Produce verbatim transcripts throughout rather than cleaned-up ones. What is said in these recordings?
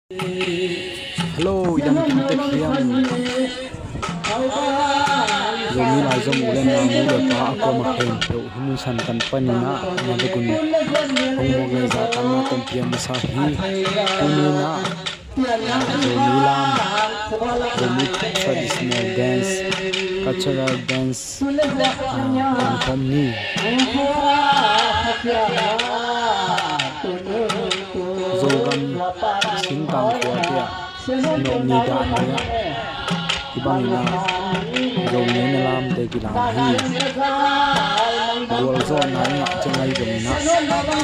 Hello, i dam kim tek hiam? Zomi Lai Zom u le nau, nu le pa a kuamah khempeuh hih mun Santan panin ah na bek un hong muak leh zahtakna tawm pia masa hi. Tuni in ah Zomi lam, Zomi traditional dance, cultural dance, ah, pangkhawm ni. Zogam Sintang khua tiah Nopni dah ni ah hih bangin ah Zomi na lamte kilang hi. Gualzawhna i ngah ciang ahi zongin ah,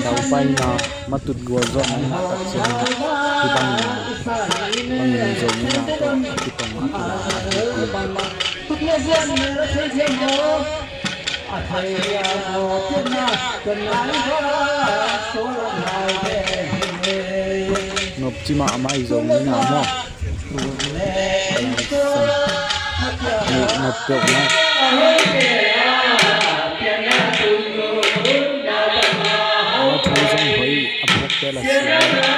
daupaina matut gualzawhna i ngah tak ciangin ah hih bangin ah, hih bangin Zomi na tawh a kitong a kilang hi. Nopci mahmah i Zomi na maw? Nop peuhmah. A thu zong hoih a phawkte la si.